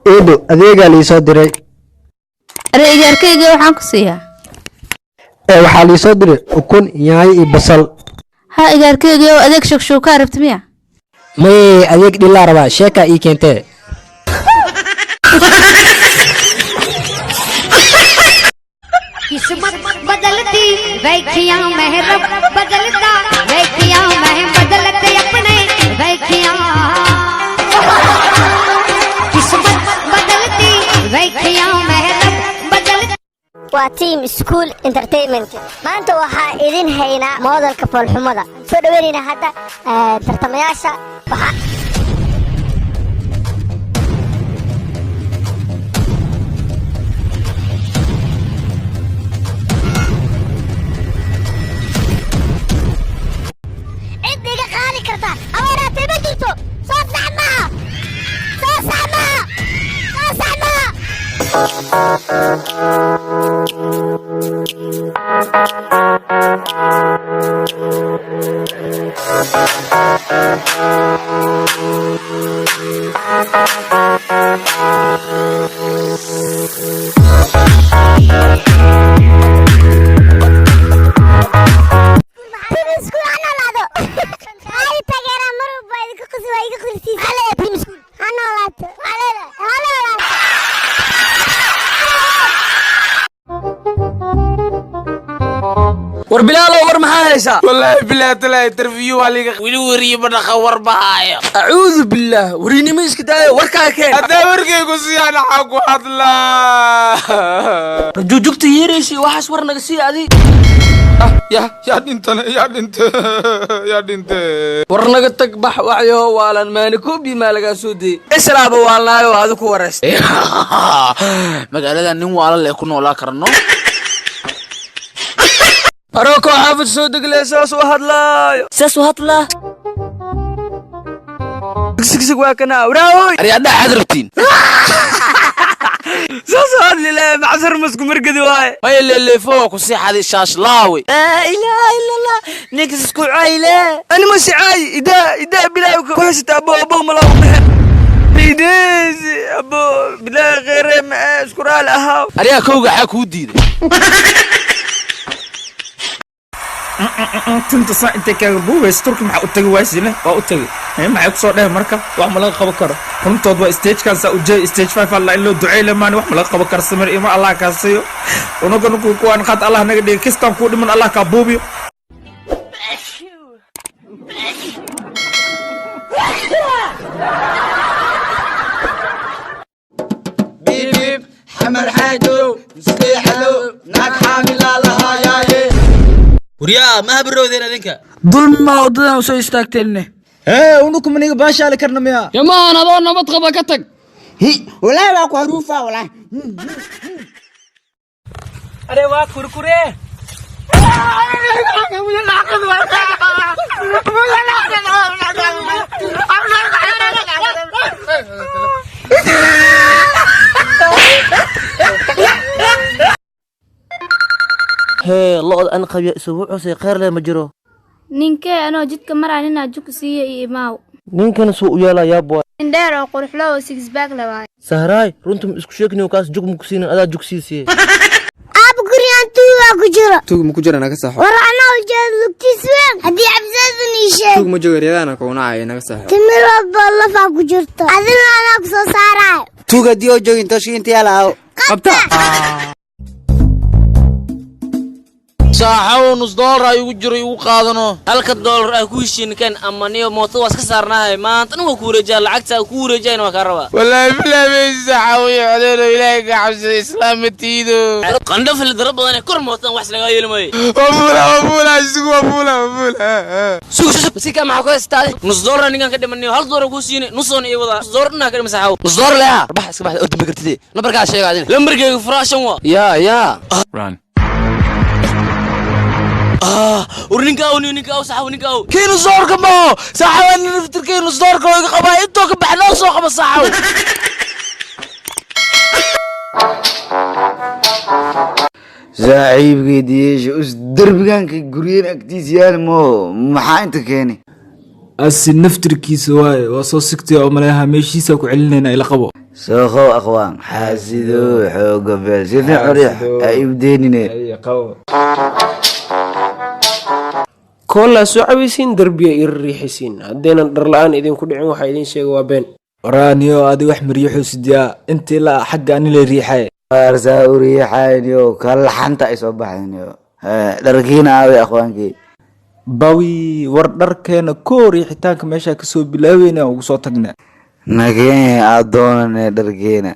Eedo, adeegaa liisoo diray. Are, igaarkayga, waxaan ku siiyaa? Ee, waxaa liisoo diray ukun, yaanyo iyo basal. Ha, igaarkayga, oo adeeg shakshuukaa rabta miya? Maye, adeeg dhilaa rabaa, sheekaa ii keentee. किस्मत बदलती वैखियां मैं रब बदलता, वैखियां मैं बदलते अपने वैखियां। किस्मत बदलती वैखियां मैं रब बदलता। Waa Team School Entertainment. Maanta waxaa idin haynaa moodalka foolxumada. Soo dhaweynayna hadda tartamayaasha waxaa cid iga qaadi karta haweeraatay ma jirto. Soo sax maaha, soo sax maaha, soo sax maaha. Team School ha noolaado! Ay, taageeraan mar walba idinka qusi, waa iga qursiisa. Team School ha noolaato, ha noolaato! War Bilaalow, war maxaa haysaa? Wallaahi bilaa talaa, interview waa liga weli, weriye ma dhaqa, war bahaayo. Acuudu billaah, werinimo iska daayo, warkaa keen. Haddaa warkaygu siyaan waxaa ku hadlaa. Jugjugta yeeraysi, waxaas war naga sii adi. Ya, yaa dhintana, yaa dhinte, yaa dhinte. War naga tag, bax waxyo waalan maani koobi maa lagaa soo deyey islaaba waalnaayo adi ku wareystay. Magaalada nin waala le ku noolaa karno. Aroo koo xaafad soo degle, saas u hadlaayo. Saas u hadlaa. Sigsig waa kana waraawoy. Aryaadhaha, xaad rabtiin? Saas u hadli le, macsar masku margadi waaye. Maya, leeleefo waa ku sii xaday shaashlaawe. Laa ilaaha illa Allah, ninkas isku cayle. Ani ma sicaay, idaa idaa bilaahi ku haysata. Abo, abo, malaa u bixin ideesi abo bilaahi kheyre ma isku raali ahaa. Aryaa, kowga xaa kuu diiday? Tinta saa intay kaaga buubaysa, Turki maxaa u tagi waysine? Waa u tagi, maxay kusoo dhehen? Marka wax ma laga qaban karo, runtood waa stagekan saa ujeey, stage 5 alla in loo duceey lamaani. Wax ma laga qaban karo, samir ima Allah kaa siiyo. Unaga nuku kuwaan qaad, Allah naga dhigay kistaan kuu dhiman, Allah kaa buubiyo. Bibib xamar xaajow musliixalow naag xaamilaa lahaayaaye. Waryaa, ma habarowdeen adinka? Dulmi maa waddadan usoo istaagteenne? Hee, unuku maniga baashaali karna miya? Yamahan adoo nabad qaba ka tag. Walaahi waa ku haruufa, walaahi. Are, waa kurkure. Hee, lo'da an qabya isugu cusay, kheyr leh ma jiro. Ninkee anoo jidka maraa ninaa jug siiya iyo imaaw. Ninkan suu u yeelaa, yaab waay. Nin dheer oo quruxlo oo six pack la waaye. Sahraay, runta ma isku sheegniyo, kaas jug ma ku siinin, adaa jug siisiye. Aab, gurigan tuugaa ku jiro. Tuug ma ku jira? Naga saxo. War anaa ujeeda lugtiis weyn, haddii cabsadun ii sheeg. Tuug ma joogo, eryadaana kuunacaya, naga saxo. Timir walba lafaa ku jirto, adina anaa ku soo saaraayo. Tuug haddii oo joogin, tooshka inta yaala aaw. Qabta. Saaxaw, nus doolar ay ugu jiro, igu qaadano. Halka doolar ay ku heshiinkan ama niyo mootada waa iska saarnaahay, maanta dhan waa ku wareejaa, lacagta ku wareejayna waa kaa rabaa. Wallaahi bilaa saaxaw iyo codeeno, ilaahay ka cabsada, islaamatiido. Qandho fil dara badan ee kor mootadan wax lagaa yeeli maayo. Wafuula, wafuula, isugu wafuula, wafuula. Sug sug, sika maxaa ku haysataa? Nus doolar ninkan ka dhimanayo, hal doolar kuu siini, nusoon ii wadaa, nus doolar dhanaa ka dhima saaxaw. Nus doolar leha, bax iska bax, ordi ma kartide. Nambarkaa sheega adina. Lambarkayga furaa 5 waa. Yaa yaa. Run. War ninka aw, ninka aw, saxaw, ninka aw. Kii nus doolarka maho saaxaw, naftirkii nus doolarka waa iga qabaa, intoo ka bax noo soo qaba saaxaw. Saaxiibkay, diyeesha us derbiganka guryen agtiis yaal mo, maxaa inta keenay? Asi naftirkiisa waaye, waa soo sigtay oo maleeha meeshiisa ku celinayna ila qabo. Sooqow aqwaan xaasido xooga beel si fiican riix ha ibdeenine. Koolaa soo cabaysiin, derbiya ira riixaysiin, haddaynan dhar la-aan idinku dhicin waxaa idiin sheega waa been. Waraaniyo adi wax maryaxuusidiyaa intii la xagga ani la riixay. Waarsaa u riixayniyo kala laxanta ay soo baxayniyo dharkiina aaway aqwaankii. Bawi war dharkeena koo riixitaanka meeshaa kasoo bilaabeyna ugu soo tagna. Nageen aad doonane dharkeena.